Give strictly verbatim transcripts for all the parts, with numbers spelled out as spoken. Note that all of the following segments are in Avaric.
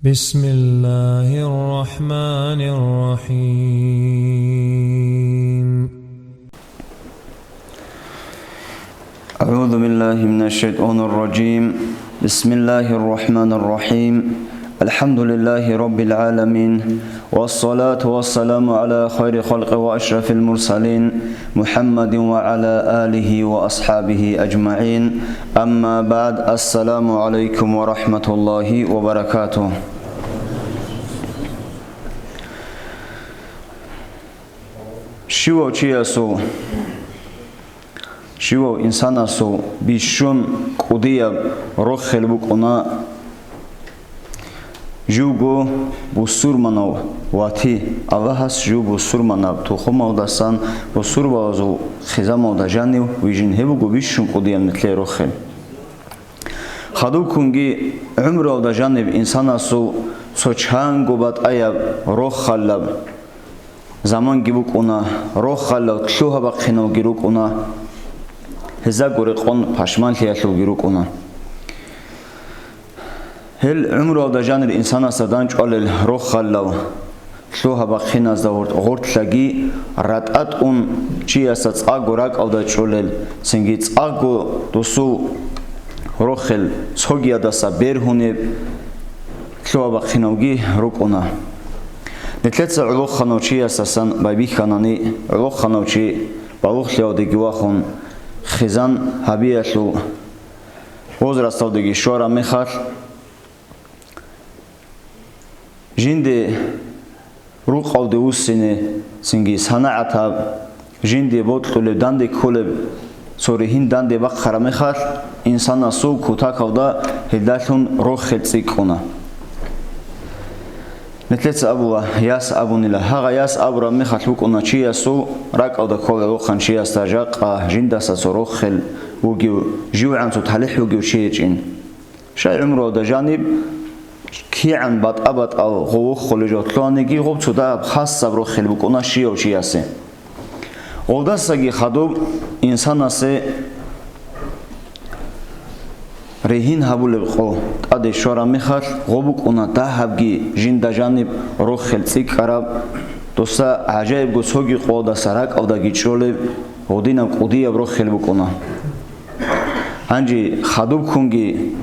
بسم الله الرحمن الرحيم. أعوذ بالله من الشيطان الرجيم. بسم الله الرحمن الرحيم. الحمد لله رب العالمين. والصلاة والسلام على خير خلق وأشرف المرسلين محمد وعلى آله وأصحابه أجمعين. أما بعد، السلام عليكم ورحمة الله وبركاته. Щивав чиясул, щивав инсанасул бищун кӀудияб рохел букӀуна, живго бусурманав вати, Аллагьас жив бусурманаб тухумалдасан бусурбабазул хизамалда жанив вижин, гьеб буго бищун кӀудияб нилъее рохел. Хадубккунги гӀумруялда жаниб инсанасул цо чанго батӀаяб рохалаб заманги букӀуна, рохалал лъугьа-бахъиналги рукӀуна, гьезаго рекъон пашманлъиялъулги рукӀуна. Гьел гӀумруялда жанир инсанасда данчӀвалел рохалал лъугьа-бахъиназда гъорт-, гъортлъаги ратӀа тӀун чиясда цӀакъго ракӀалда чӀолел, цинги цӀакъго досул рохел цогиядаса бергьунеб лъугьа-бахъиналги рукӀуна. Нилъеца гӀолохъанав чиясасан байбихьанани, гӀолохъанав чи балугълъиялдеги вахун, хизан гьабиялъул возрасталдеги щвараб мехалъ, жинде рукъалде вуссине, цинги санагӀатаб, жинде бокьулеб, данде кколеб цо ригьин данде бахъараб мехалъ, инсанасул кутакалда гьелдалъун рохел цӀикӀкӀуна. Нилъеца абула, яс абунила. Гьагъа яс абураб мехалъ букӀуна чиясул ракӀалда ккола гӀолохъан чиясда жакъа жиндаса цо рохел вугев, живгӀан цо талихӀ вугев чи гьечӀин. Щай гӀумруялда жаниб кигӀан батӀа-батӀал гъов вохулел жо лъугьаниги, гъоб цо дагьаб хасаб рохел букӀуна щивав чиясе. Гъолдасаги хадуб инсанасе ригьин гьабулеб къо тӀаде щвараб мехалъ, гъо букӀуна дагьабги жинда жаниб рохел цӀикӀкӀараб, доса гӀажаибго цоги къоялдаса ракӀалдаги чӀолеб гъодинаб кӀудияб рохел букӀуна. Гьанже хадубккунги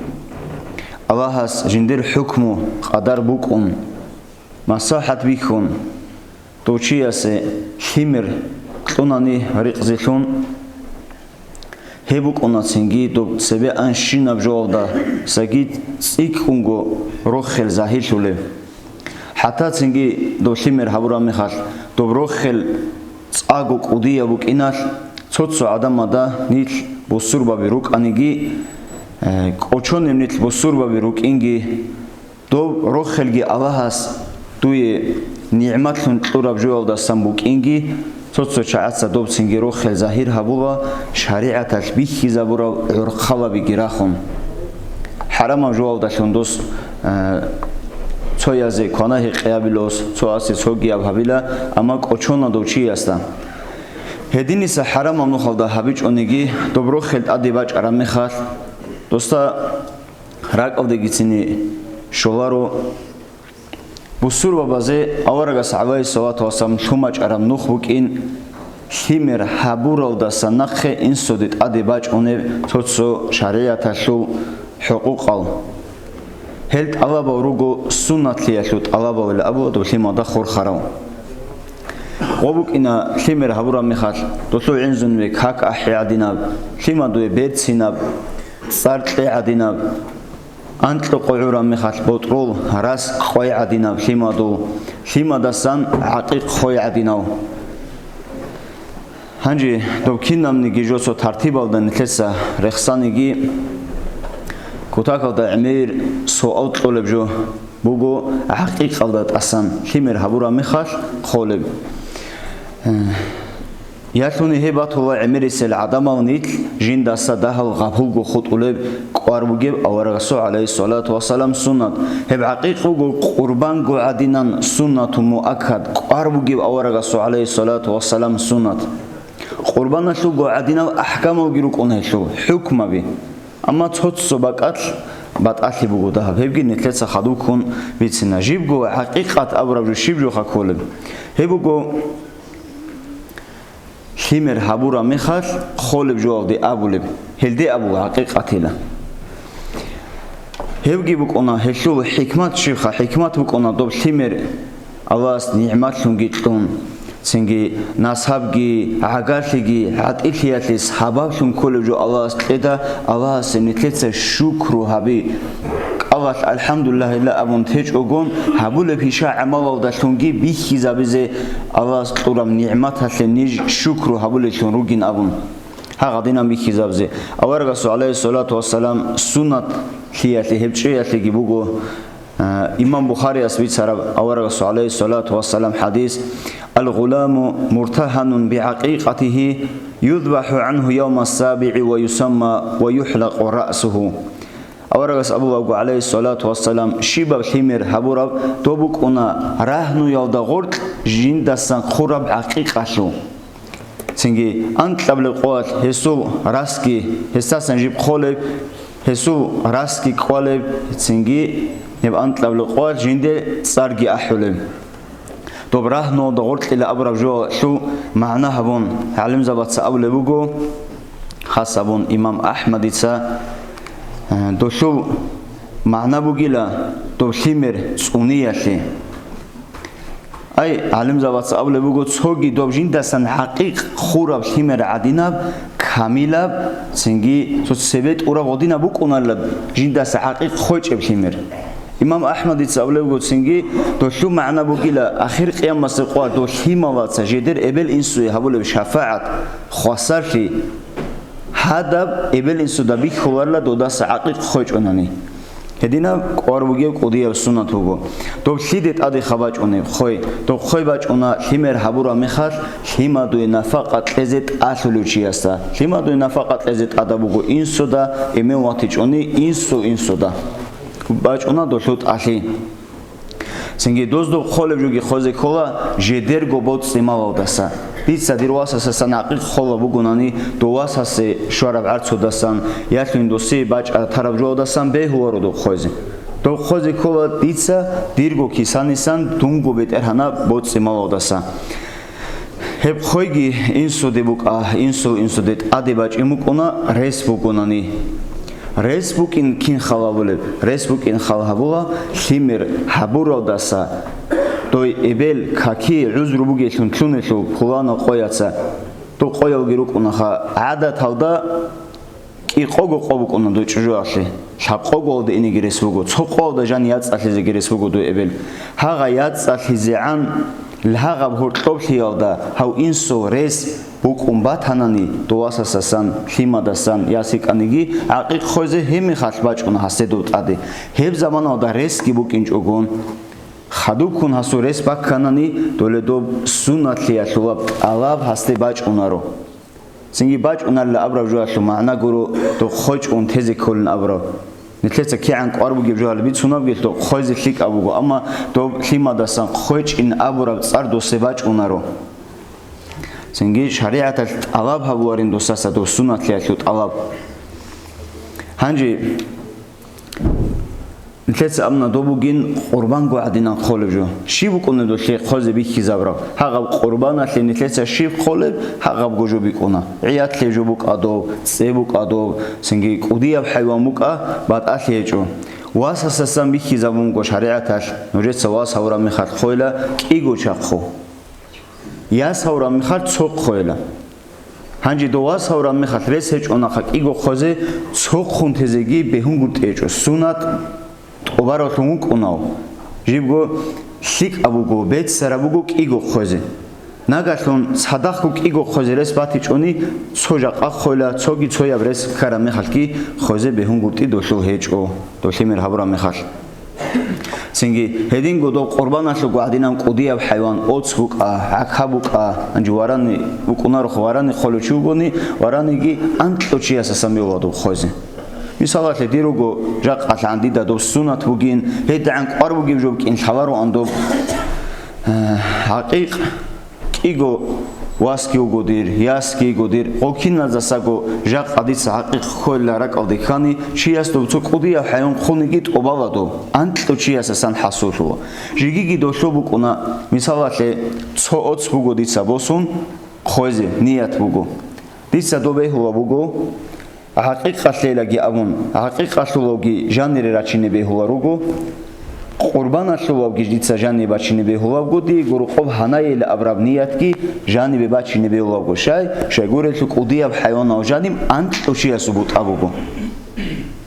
Аллагьас жиндир хӀукму къадар букӀун, маслахӀат бихьун, дов чиясе лъимер кьунани рикъзилъун, гьеб букӀуна цинги доб цебе анщинаб жоялдасаги цӀикӀкӀунго рохел загьирлъулеб. ХӀатта цинги доб лъимер гьабураб мехалъ, доб рохел цӀакъго кӀудияб букӀиналъ, цо-цо гӀадамазда нилъ бусурбаби рукӀаниги, э, кӀочонеб нилъ бусурбаби рукӀинги, доб рохелги Аллагьас дуе нигӀматлъун кьураб жоялдасан букӀинги, цо-цо чагӀаца доб цинги рохел загьир гьабула, шаригӀаталъ бихьизабурал гӀурхъалабиги рахун. ХӀарамаб жоялдалъун дос, э, цоязе квана-гьекъи гьабилос, цоасе цогияб гьабила, амма кӀочона дов чиясда. Гьединиса хӀарамаб нухалда гьабичӀониги, доб рохел тӀаде бачӀараб мехалъ, досда ракӀалдегицин щоларо. Бусурбабазе аварагас, гӀалайгьиссалату вассалам, лъумачӀараб нух букӀин, лъимер гьабуралдаса нахъе инсуде тӀаде бачӀунеб цо-цо шаригӀаталъул хӀукъукъал. Гьел тӀалабал руго суннатлъиялъул тӀалабал, ила абула доб лъимада хурхарав. Гъо букӀина лъимер гьабураб мехалъ, долъул гӀинзун ве как ахӀи гӀадинаб, лъимадуе берцинаб, цӀар кье гӀадинаб, анкьго къо гӀураб мехалъ ботӀрол рас къой гӀадинаб лъимадул, лъимадасан гӀакъикъ хой гӀадинав. Гьанже доб кинабниги жо цо тартибалда нилъеца рехсаниги, кутакалда гӀемер суал кьолеб жо буго гӀакъикъалда тӀасан лъимер гьабураб мехалъ хъолеб. Э, ялъуни гьеб батула гӀемерисел гӀадамал нилъ жиндаса дагьал гъабулго хутӀулеб кӀвар бугеб аварагасул, гӀалайгьиссалату вассалам, суннат. Гьеб гӀакъикъ буго къурбанго гӀадинан суннату муаккад кӀвар бугеб аварагасул, гӀалайгьиссалату вассалам, суннат. Къурбаналъулго гӀадинал ахӀкамалги рукӀун гьелъул, хӀукмаби. Амма цо-цо бакӀалъ батӀалъи буго дагьаб, гьебги нилъеца хадубккун бицина. Жибго гӀакъикъат абураб жо щиб жоха кколеб? Гьеб буго, лъимер гьабураб мехалъ холеб жоялде абулеб, гьелде абула гӀакъикъатила. Гьебги букӀуна, гьелъул хӀикмат щибха, хӀикмат букӀуна доб лъимер Аллагьас нигӀматлъунги кьун, цинги насабги, гӀагарлъиги, гӀатӀилъиялъе сабаблъун кколеб жо Аллагьас кьеда, Аллагьасе нилъеца шукру гьаби. КӀалалъ «АлхӀамдулиллагьила» абун течӀогон, гьабулеб пиша гӀамалалдалъунги бихьизабизе Аллагьас кьураб нигӀматалъе ниж шукру гьабулеллъун ругин абун. Гьагъадинан бихьизабизе. Аварагасул, гӀалайгьиссалату вассалам, суннатлъиялъе гьеб чӀеялъеги буго. А, имам Бухарияс бицараб аварагасул, гӀалайгьиссалату вассалам, хӀадис: «Ал-гъуламу муртагьанун бигӀакъикъатигьи, юзбахӀу гӀангьу явма сабигӀи ва юсамма ва юхӀлакъу раъсугьу». Аварагас абулеб буго, гӀалайгьиссалату вассалам, щибаб лъимер гьабураб, доб букӀуна рагьнуялда гъоркь жиндасан хъураб гӀакъикъалъул. Цинги анкьабилеб къоялъ гьесул расги, гьесдасан жиб холеб, гьесул расги кӀвалеб, цинги гьеб анкьабилеб къоялъ жинде цӀарги ахӀулеб. Доб рагьнуялда гъоркьила абураб жоялъул магӀна гьабун, гӀалимзабаца абулеб буго, хас гьабун имам АхӀмадица, э, долъул магӀна бугила доб лъимер цӀуниялъе. Ай, гӀалимзабаца абулеб буго, цоги доб жиндасан гӀакъикъ хураб лъимер гӀадинаб, камилаб, цинги цо цебе тӀураб гъодинаб букӀунарила жиндаса гӀакъикъ хойчӀеб лъимер. Имам АхӀмадица абулеб буго цинги, долъул магӀна бугила, ахир къиямасеб къоялъ дол лъималаца жедер эбел-инсуе гьабулеб шафагӀат, хвасарлъи, гьадаб эбел-инсуда бихьуларила додаса гӀакъикъ хойчӀунани. Гьединаб кӀвар бугеб кӀудияб суннат буго. Доб лъиде тӀадеха бачӀунеб хой? Доб хой бачӀуна лъимер гьабураб мехалъ, лъимадуе нафакъа кьезе тӀалъулев чиясда. Лъимадуе нафакъа кьезе тӀадаб буго инсуда, эмен ватичӀони инсу инсуда. БачӀуна долъул тӀалъи. Цинги доздоб холеб жоги хозе ккола жедерго боцӀи-малалдаса. Дица дир васасасан гӀакъикъ холеб бугонани, дов васасе щвараб гӀарцудасан, ялъуни досие бачӀа тараб жоялдасан бегьуларо доб хозе. Доб хозе ккола дица дирго кисанисан дунго бетӀергьанаб боцӀи-малалдаса. Гьеб хойги инсуде букӀа, инсул инсуде тӀаде бачӀин букӀуна, рес бугонани. Рес букӀин кин хал гьабулеб? Рес букӀин хал гьабула, лъимер гьабуралдаса дой эбел какие гӀузру бугелъун лъунелъул пуланал къояца. Доб къоялги рукӀунаха гӀадаталда кӀикъого къо букӀуна дой чӀужуялъе, лъабкъогоялда инеги рес буго, цо къоялда жан яцӀцӀалъизеги рес буго дой эбел. Гьагъа яцӀцӀалъизегӀан гьагъаб гьоркьоблъиялда гьав инсул рес букӀун батанани, дов васасасан, лъимадасан, яс йикӀаниги гӀакъикъ хойзе гьеб мехалъ бачӀуна гьасде дов тӀаде. Гьеб заманалда ресги букӀинчӀогон, хадубккун гьасул рес бакканани, доле доб суннатлъиялъулаб тӀалаб гьасде бачӀунаро. Цинги бачӀунарила абураб жоялъул магӀна гуро доб хойчӀун тезе кколин абураб. Нилъеца кигӀан кӀвар бугеб жоялъ бицунабгелъ доб хойзе лъикӀаб буго, амма доб лъимадасан хойчӀин абураб цӀар досде бачӀунаро. Цинги шаригӀаталъ тӀалаб гьабуарин досаса доб суннатлъиялъул тӀалаб. Гьанже нилъеца абуна доб бугин къурбанго гӀадинан холеб жо. Щиб букӀунеб долъие хъозе бихьизабураб? Гьагъаб къурбаналъе нилъеца щиб холеб, гьагъабго жо бикӀуна. ГӀиятлъе жо букӀа доб, цӀе букӀа доб, цинги кӀудияб хӀайван букӀа, батӀалъи гьечӀо. Васасасан бихьизабунго шаригӀаталъ, нужеца вас гьавураб мехалъ хойла кӀиго чахъу. Яс гьавураб мехалъ цо хъойла. Гьанже дов вас гьавураб мехалъ рес гьечӀонаха кӀиго хъозе, цо хъун тезеги бегьунгутӀи гьечӀо, суннат тӀубаравлъун вукӀунав. Жибго лъикӀаб буго, беццараб буго кӀиго хъозе. Нагагьлъун цадахъго кӀиго хъозе рес батичӀони, цо жакъа хъойла, цоги цояб рес ккараб мехалъги хъозе бегьунгутӀи долъул гьечӀо, дов лъимер гьабураб мехалъ. Цинги гьединго доб къурбаналъулго гӀадинан кӀудияб хӀайван, оц букӀа, гӀака букӀа, гьанже варани букӀунарохъ, варани хъолев чи вугони, вараниги анкьав чиясасан бегьула доб хъозе. Мисалалъе, дир руго жакъалъан дида доб суннат бугин, гьедигӀан кӀвар бугеб жо букӀин лъалароан доб, э, гӀакъикъ. КӀиго Васги вуго дир, ясги йиго дир, гъо киназдасаго жакъа дица гӀакъикъ кколила ракӀалде ккани, чияс доб цо кӀудияб хӀайван хъуниги тӀобала доб, анкьав чиясасан хӀасуллъула. Жигиги долъул букӀуна, мисалалъе, цо оц буго дица босун, хъвезе ният буго. Дица доб бегьула буго, гӀакъикъалъейлаги абун, гӀакъикъалъулавги жанире рачине бегьула руго, къурбаналъулавги дица жанибе бачине бегьулавго, диего рукъоб гьанайила абураб ниятги жанибе бачине бегьулавго, щай, щайгурелъул кӀудияб хӀайванал жаниб анкьав чиясул бутӀа буго.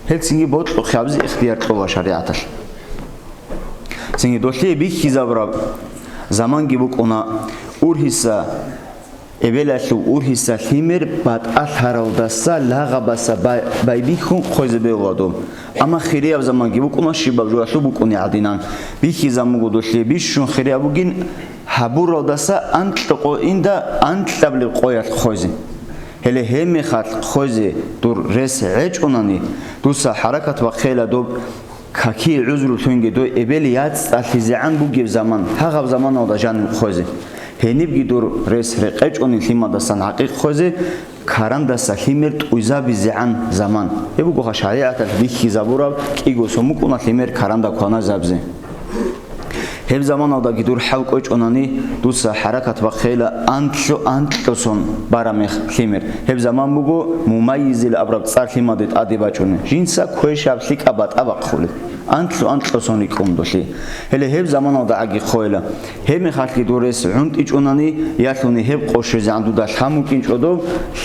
Гьелцинги бокьухъе абизе ихтияр кьола шаригӀаталъ. Цинги долъие бихьизабураб заманги букӀуна, ургьиса Эбелалъул ургьиса лъимер батӀалъаралдаса лагъабаса бай-, байбихьун хъвезе бегьула доб. Амма хирияб заманги букӀуна, щибаб жоялъул букӀуни гӀадинан. Бихьизаб буго долъие бищун хирияб бугин, гьабуралдаса анкьа къо инда анкьабилеб къоялъ хъвезе. Гьеле гьебмехалъ хъвезе дур рес гӀечӀунани, дуца хӀаракат бахъейила доб, какие гӀузру лъугьинги дой эбел яцӀцӀалъизегӀан бугеб заман, гьагъаб заманалда жаниб хъвезе. Гьенибги дур рес рекъечӀони лъимадасан гӀакъикъ хъвезе, карандаса лъимер тӀуйзабизегӀан заман. Гьеб бугоха шаригӀаталъ бихьизабураб кӀиго сон букӀуна лъимер каранда кваназабизе. Гьеб заманалдаги дур хӀал кӀвечӀонани, дуца хӀаракат бахъейила анкьу-анкьусон бараб мех лъимер. Гьеб заман буго мумайизил абураб цӀар лъимаде тӀаде бачӀунеб, жинца квешаб лъикӀаб батӀа бахъулеб. Анкьу-анкьусон рикӀкӀун долъи. Гьеле гьеб заманалда гӀаги хъойила. Гьеб мехалъги дур рес гӀунтӀичӀунани, ялъуни гьеб къо щвезегӀан дуда лъан букӀинчӀо доб,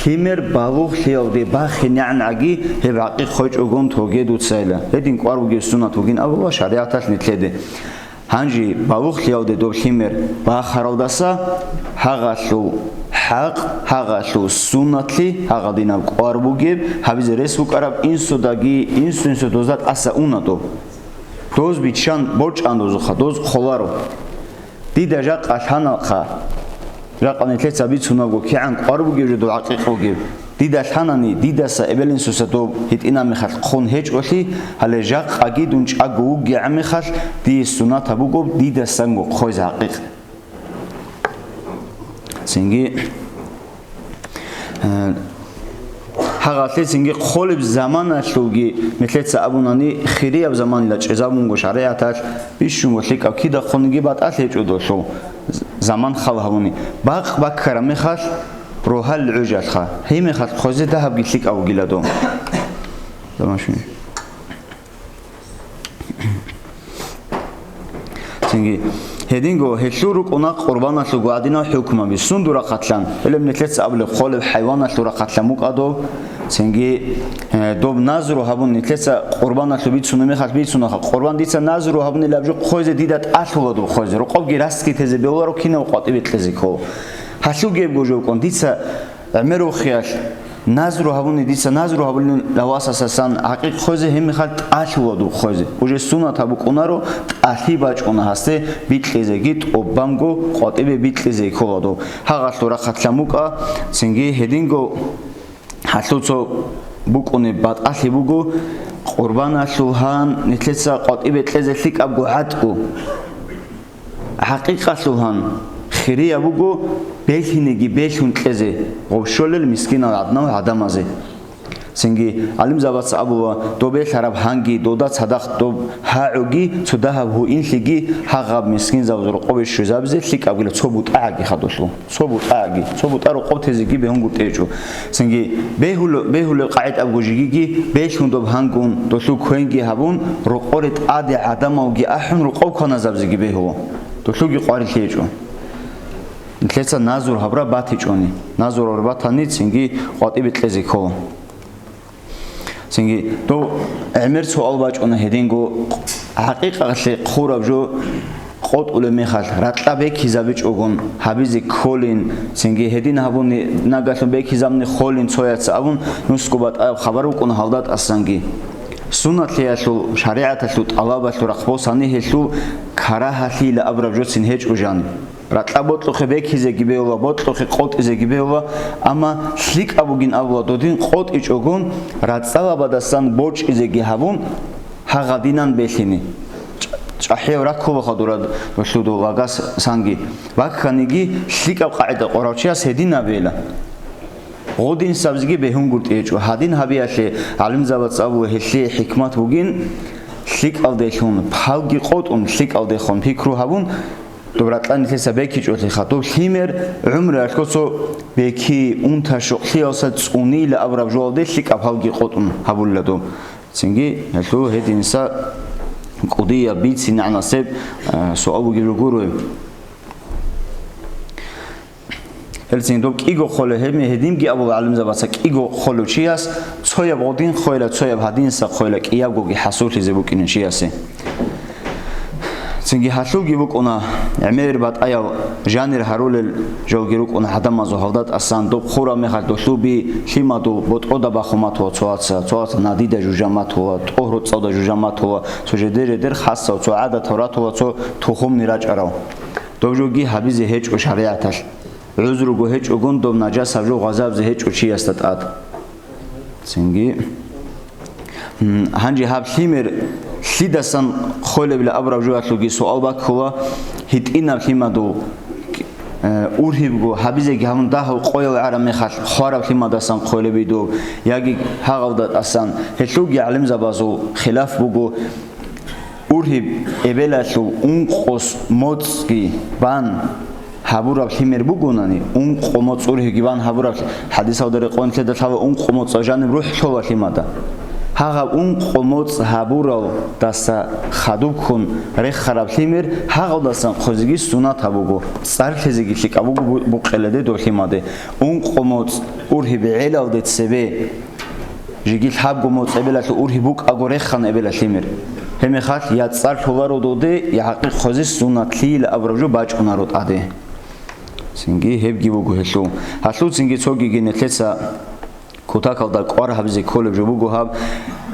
лъимер балугълъиялде бахинегӀангӀаги гьеб гӀакъикъ хъойчӀогон тоге дуцайила. Гьедин кӀвар бугеб сунат бугин абула шаригӀаталъ нилъеде. Гьанже балугълъиялде доб лъимер бахаралдаса, гьагъалъул хӀакъ, гьагъалъул суннатлъи, гьагъадинаб кӀвар бугеб, гьабизе рес букӀараб инсудаги, инсу-инсу дозда тӀаса уна доб. Доз биччан борчӀан дозухъа, доз хъоларо. Дида жакъа лъаналъха, жакъа нилъеца бицунабго кигӀан кӀвар бугеб жо доб гӀакъикъ бугеб. Дида лъанани, дидаса эбел-инсуца доб гьитӀинаб мехалъ хъун гьечӀолъи, гьале жакъаги дун чӀаго вугегӀан мехалъ, дие сунат гьабуго дидасанго хъвезе гӀакъикъ. Цинги, э, гьагъалъе цинги хъолеб заманалъулги нилъеца абунани, хирияб заманила чӀезабунго шаригӀаталъ бищунго лъикӀаб кидахъунги батӀалъ гьечӀо долъул заман хал гьавуни. Бакъ баккараб мехалъ, рогьал гӀужалха, гьеб мехалъ хъвезе дагьабги лъикӀав вугила доб. Заман щуни. Цинги, гьединго гьелъул рукӀуна къурбаналъулго гӀадинал хӀукмаби. Сундул рахъалъан, гьелеб нилъеца абулеб, хъолеб хӀайваналъул рахъалъан букӀа доб. Цинги, э, доб назру гьабун, нилъеца къурбаналъул бицунеб мехалъ бицунаха. Къурбан дица назру гьабунилаб жо хъвезе дида тӀалъула доб хъвезе. Рокъобги расги тезе бегьуларо, кинав къватӀибе кьезе ккола. Гьалъул гьебго жо букӀун, дица гӀемер вухиялъ назру гьабуни, дица назру гьабулин васасасан гӀакъикъ хъвезе, гьеб мехалъ тӀалъула доб хъвезе. Уже сунат гьаб букӀунаро, тӀалъи бачӀуна гьасде бикьизеги, тӀубанго къватӀибе бикьизе ккола доб. Гьагъалъул рахъалъан букӀа, цинги гьединго гьалъул цо букӀунеб батӀалъи буго, къурбаналъул гьан нилъеца къватӀибе кьезе лъикӀабго гӀатӀу. ХӀакъикъалъулгьан, хирияб буго белъинеги белъун кьезе гъоб щолел мискинал гӀаднав гӀадамазе. Цинги гӀалимзабаца абула, доб белъараб гьанги, дода цадахъ доб гьагӀуги, цо дагьаб гьуинлъиги гьагъаб мискинзабазул рокъобе щвезабизе лъикӀабгила цо бутӀа гӀаги хадулъул. Цо бутӀа гӀаги, цо бутӀа рокъоб тезеги бегьунгутӀи гьечӀо. Цинги бегьулеб, бегьулеб къагӀидабго жигиги, белъун доб гьангун, долъул квенги гьабун, рокъоре тӀаде гӀадамалги ахӀун, рокъоб кваназабизеги бегьула. Долъулги къварилъи гьечӀо. Нилъеца назур гьабра батичӀони, назур гьабра батани, цинги къватӀибе кьезе ккола. Цинги дов гӀемер суал бачӀуна гьединго, гӀакъикъалъе хъураб жо къотӀулеб мехалъ, ракьа бекизабичӀогун гьабизе кколин, цинги гьедин гьабуни, нагалъун бекизабни холин цояца абун, нусго батӀаяб хабар букӀуна гьалда тӀасанги. Суннатлъиялъул, шаригӀаталъул тӀалабалъул рахъ босани гьелъул карагьалъийила абураб жоцин гьечӀо жаниб. Ракьа бокьухъе бекизеги бегьула, бокьухъе къотӀизеги бегьула, амма лъикӀаб бугин абула, додин къотӀичӀогун, рацӀцӀалабадасан борчӀизеги гьабун, гьагъадинан белъине. ЧӀа-, ЧӀахӀияв раккула хадурад долъудул лагас санги. Вакканиги лъикӀаб къагӀида къорав чияс гьедин абейла. Гъудин сабзиги бегьунгуртӀи гьечӀо. Гьадин гьабиялъе гӀалимзабаца абула гьелъие хӀикмат бугин, лъикӀалдехун, палги къотӀун, лъикӀалдехун пикру гьабун, доб ракьа нилъеца бекичӀолъиха, доб лъимер гӀумруялъго цо беки, унта-щокълъиялса цӀунила абураб жоялде лъикӀаб палги къотӀун гьабулила доб. Цинги гьелъул гьединса кӀудияб бицин гӀанасеб, э, суал бугеб гуро. Гьелцин доб кӀиго холев, гьеб гьединги абула гӀалимзабаца, кӀиго холев чияс цояб гъодин хойла, цояб гьадинса хойла, кӀиябгоги хӀасуллъизе букӀине чиясе. Цинги гьалъулги букӀуна, гӀемер батӀаял жанир гьарулел жолги рукӀуна гӀадамазул гьалда тӀасан, доб хураб мехалъ долъул би лъимадул ботӀрода бахун матула цоаца, цоаца надида жужа матула, тӀогьроцӀалда жужа матула, цо жедер-жедер хасав, цо гӀадатав ратула, цо тухумни рачӀарав. Доб жоги гьабизе гьечӀо шаригӀаталъ. ГӀузруго гьечӀогун доб нажасаб жо гъазабизе гьечӀо чиясда тӀад. Цинги, м, гьанже гьаб лъимер лъидасан хвелебила абураб жоялъулги суал баккула, гьитӀинаб лъимадул, э, ургьибго гьабизеги гьабун дагьав къоял гӀараб мехалъ хвараб лъимадасан хвелебидул, яги гьагъавда тӀасан. Гьелъулги гӀалимзабазул хилаф буго. Ургьиб эбелалъул ункъо моцӀги бан гьабураб лъимер бугонани, ункъо моцӀ ургьибги бан гьабураб, хӀадисалда рекъон лъеда лъала ункъо моцӀ жаниб рухӀ лъола лъимада. Гьагъаб ункъо моцӀ гьабуралдаса хадубккун рехараб лъимер гьагъалдасан хъозеги сунат гьабуго, цӀар лъезеги лъикӀаб буго бу-, букъеледе дов лъимаде. Ункъо моцӀ ургьиб гӀелалде цебе Жеги лъабго моцӀ эбелалъул ургьиб букӀаго рехана эбела лъимер. Гьеб мехалъ я цӀар лъоларо доде, я гӀакъикъ хъозе суннатлъийила абураб жо бачӀунаро тӀаде. Цинги гьебги буго гьелъул. Гьалъул цинги цогиги нилъеца кутакалда кӀвар гьабизе кколеб жо буго гьаб,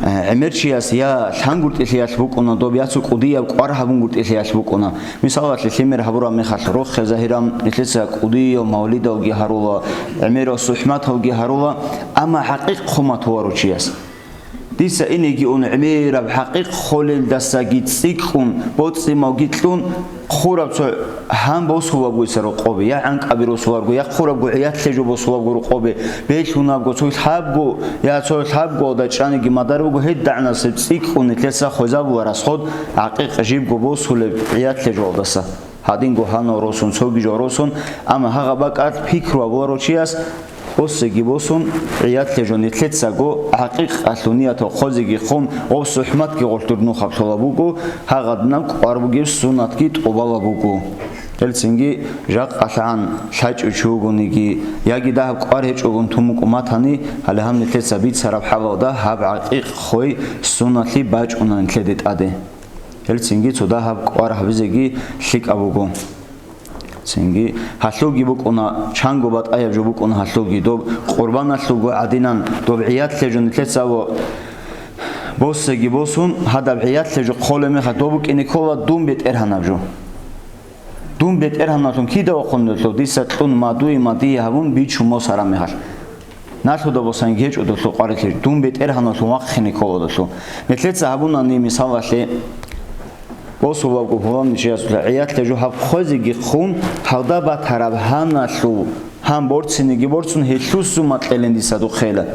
э, гӀемер чияс я лъангуртӀилъиялъ букӀуна доб, я цо кӀудияб кӀвар гьабунгуртӀилъиялъ букӀуна. Мисалалъе, лъимер гьабураб мехалъ рохел загьиран, нилъеца кӀудияв мавлидалги гьарула, гӀемерал сухӀматалги гьарула, амма гӀакъикъ хъумат гьаварав чияс. Дица инеги ун гӀемераб гӀакъикъ холелдасаги цӀикӀкӀун, боцӀи-малги кьун, хъураб цо гьан босулабгойса рокъобе, я гӀанкӀаби росуларго, я хъурабго гӀиятлъе жо босулабго рокъобе, белъунабго, цо лъабго, я цо лъабгоялда чӀаниги мадар буго, гьедагӀанасеб цӀикӀкӀун нилъеца хвезабула расход гӀакъикъ жибго босулеб гӀиятлъе жоялдаса. Гьадинго гьанав росун, цоги жо росун, амма гьагъа бакӀалъ пикру гьабуларо чияс, босеги босун, гӀиятлъе жо нилъецаго гӀакъикъалъул ниятал хъозеги хъун, гъоб сухӀматги гъолъ дур нухаб лъола буго, гьагъадинаб кӀвар бугеб суннатги тӀубала буго. Гьелцинги жакъалъагӀан лъачӀев чи вугониги, яги дагьаб кӀвар гьечӀогун тун букӀун матани, гьале гьаб нилъеца бицараб хӀалалда гьаб гӀакъикъ хой суннатлъи бачӀуна нилъеде тӀаде. Гьелцинги цо дагьаб кӀвар гьабизеги лъикӀаб буго. Цинги гьалъулги букӀуна, чанго батӀаяб жо букӀуна гьалъулги, доб къурбаналъулго гӀадинан, доб гӀиятлъе жо нилъецаго босеги босун, гьадаб гӀиятлъе жо хъолеб мехалъ доб букӀине ккола дун бетӀергьанаб жо. Дун бетӀергьанаблъун кида вахъун долъул, дица кьун мадуе-мадие гьабун бичун босараб мехалъ. Налъуда босанги гьечӀо долъул къварилъи, дун бетӀергьанаблъун вахъине ккола долъул. Нилъеца гьабунани мисалалъе, босулабго пуланничиясулъа гӀиятлъе жо гьаб хъвезеги хъун, гьалда батараб гьаналъул гьан борцинеги борцун гьелъусу макьилин дица духъела.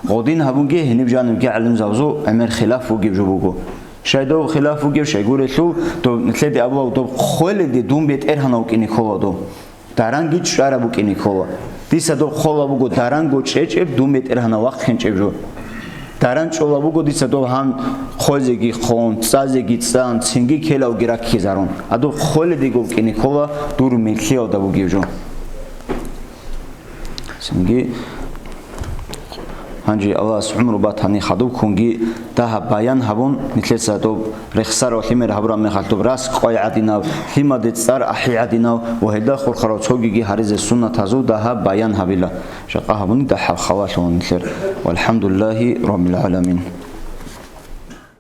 Гъодин гьабунги гьениб жанибги гӀалимзабазул гӀемер хилаф бугеб жо буго. Щай дов хилаф бугеб, щай гурелъул, дов нилъеде абулав доб хъвеледе дун бетӀергьанав вукӀине ккола дов. Даранги чӀараб букӀине ккола. Дица доб хъола буго даранго чӀечӀеб, дун бетӀергьанав вахъинчӀеб жо. Даран чӀола буго дица доб гьан хъвезеги хъун, цӀазеги цӀан, цинги ккелалги раккизарун. А доб хъвеледего вукӀине ккола дур милълъиялда бугеб жо. Цинги гьанже Аллагьас гӀумру батани, хадубккунги дагьаб баян гьабун, нилъеца доб рехсарав лъимер гьабураб мехалъ доб рас кӀвай гӀадинав, лъимаде цӀар ахӀи гӀадинав ва гьелда хурхарав цогиги гьаризе суннатазул дагьаб баян гьабила. Жакъа гьабуни дагьаб халалъун нилъер. ВалхӀамдулиллагьи раббил гӀаламин.